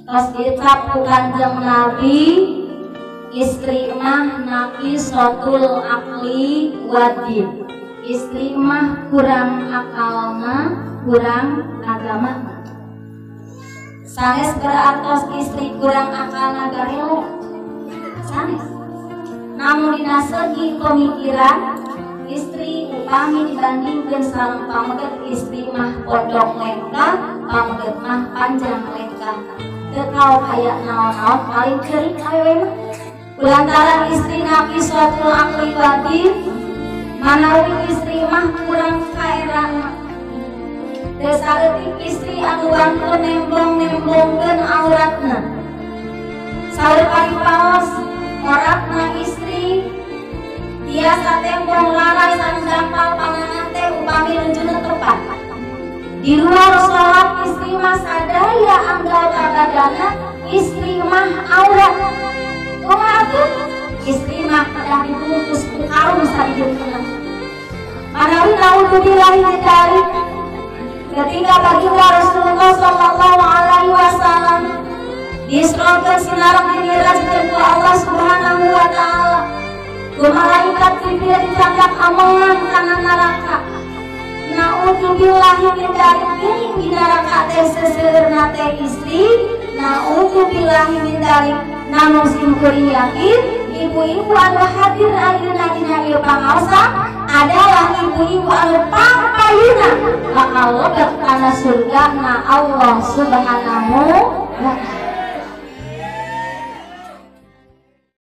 Tos dicap ku Kanjeng Nabi istri mah naqisatul aqli wadin. Istri mah kurang akalna, kurang agama. Sanes berartos istri kurang akalna garelo. Sanes. Namun dina segi pemikiran istri upami dibandingkeun sareng pameget istri mah pondok lengkah, pameget mah panjang lengkah. Teu kau kaya naon-naon paling ceurik awewe mah. Lantaran istri naqisatul aqli wadin, manawi istri mah kurang kaerana. Teu saeutik istri anu wantun nembong-nembongkeun auratna. Saur paripaos moratna istri tiasa tembong larai sareng gampal panangan teh upami lunjuna tepat. Di luar salat istri mah sadaya anggal kabadana, istri mah aurat. Kumaha atuh? Istri mah kedah dibungkus ku karung sadijengkeunna. Manawi naudzubillahi min dzalik, ketika baginda Rasulullah sallallahu alaihi wasallam diisrokeun sinareng dimirajkeun ku Allah Subhanahu wa taala, ku malaikat Jibril dicandak amongan kana neraka. Naudzubillahi min dzalik, geuning di neraka teh seseueurna teh istri. Naudzubillahi min dzalik. Namun simkuring yakin ibu-ibu anu hadir ayeuna dina ieu pangaosan adalah ibu-ibu anu pangpayuna bakal lebet kana surga na Allah Subhanahu wa taala.